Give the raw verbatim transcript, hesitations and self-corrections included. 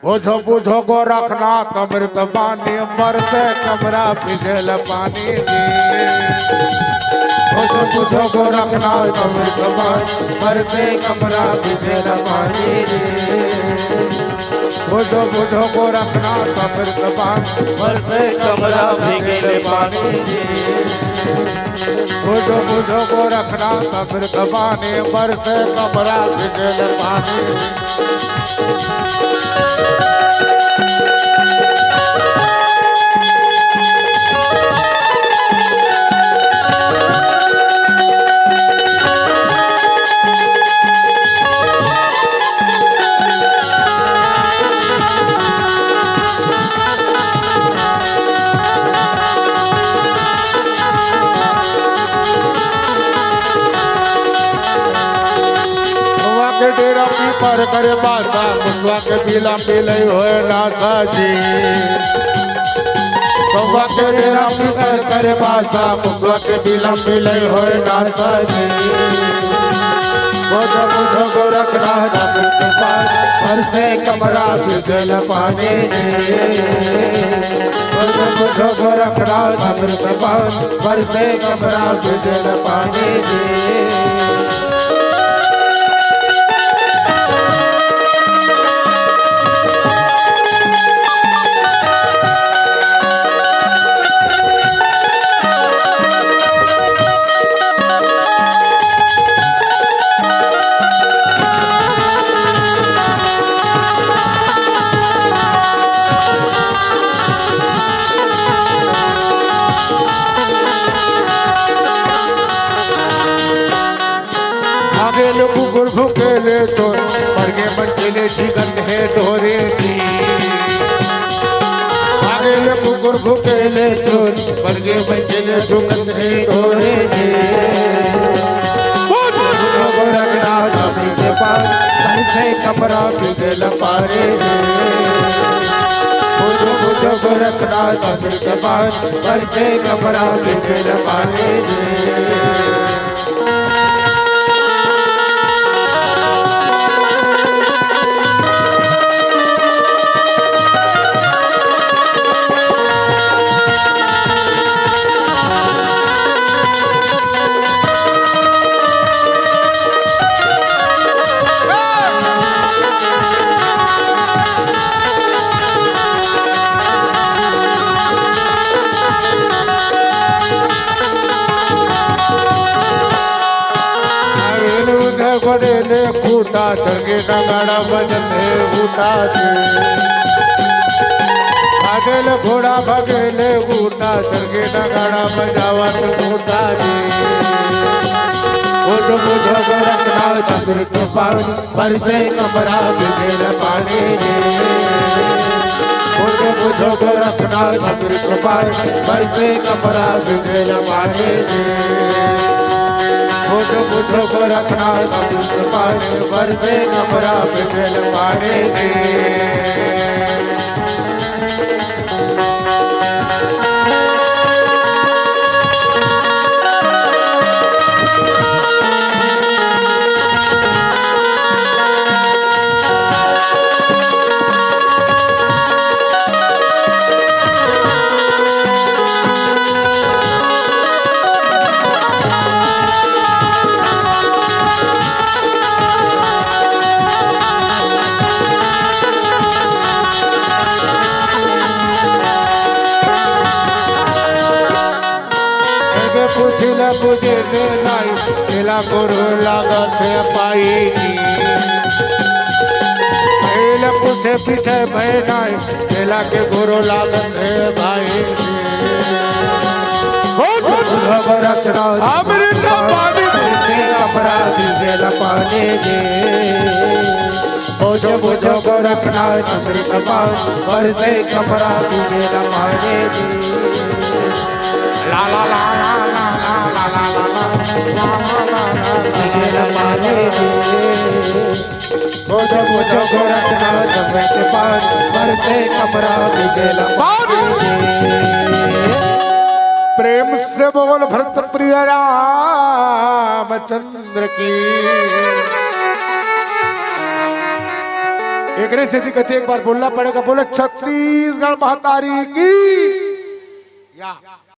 बुझो बुझो गोरखनाथ अमृत बानी, बरसे कमरा भिजेल पानी जी। बुझो बुझो गोरखनाथ अमृत बानी, बरसे कमरा भिजेल पानी जी। बुझो बुझो गोरखनाथ अमृत बानी, बरसे कमरा भिजेल पानी जी। बुझो बुझो गोरखनाथ अमृत बानी, बरसे कमरा भिजेल पानी। मुसवा के डेरा पीपर करे बासा, मुसवा के बिलम बिलई होए नासा जी। मुसवा के डेरा पीपर करे बासा, मुसवा के बिलम बिलई होए नासा जी। बुझो बुझो गोरखनाथ अमृत पान, बरसे कमरा भिजेल पानी जी। बुझो बुझो गोरखनाथ अमृत पान, बरसे कमरा भिजेल पानी जी। भागेल कुकुर भुकेले चोर, मरगे मन के ले झिगत हे ढोरे जी। भागेल कुकुर भुकेले चोर, मरगे मन के ले झुकत हे ढोरे जी। बुझो गोरखनाथ अमृत पान, बरसे कमरा भिजेल पानी जी। बुझो बुझो गोरखनाथ अमृत पान, बरसे कमरा भिजेल पानी जी। अरे उधर बड़े ले खूटा चढ़ के नगाड़ा बजते उठा दे। भागेल घोड़ा भागेल ऊटा, चढ़ के नगाड़ा बजावत ऊटा जी। बुझो बुझो गोरखनाथ अमृत पान, बरसे कमरा भिजेल पानी जी। बुझो बुझो गोरखनाथ अमृत पान, बरसे कमरा भिजेल पानी जी। बुझो बुझो गोरखनाथ अमृत पान, बरसे कमरा भिजेल पानी जी। एके पूछिले बुझिले नाई, तेला गुरु लागत हे पाई जी। पहले पूछे पीछे भय नाई, तेला के गुरु लागत हे भाई जी। हो गोरखनाथ अमृत पानी। से कमरा भिजेल पानी जी। बुझो बुझो गोरखनाथ अमृत पान, बरसे कमरा भिजेल पानी जी। ला ला ला ला ला ला ला ला ला ला ला ला ला ला ला ला ला। भिजेल पानी जी। बुझो बुझो गोरखनाथ अमृत पान, बरसे कमरा भिजेल पानी जी। प्रेम से बोल भरत प्रिय रामचंद्र की। एकरे सेती कथे, एक बार बोलना पड़ेगा, बोले छत्तीसगढ़ महतारी की। या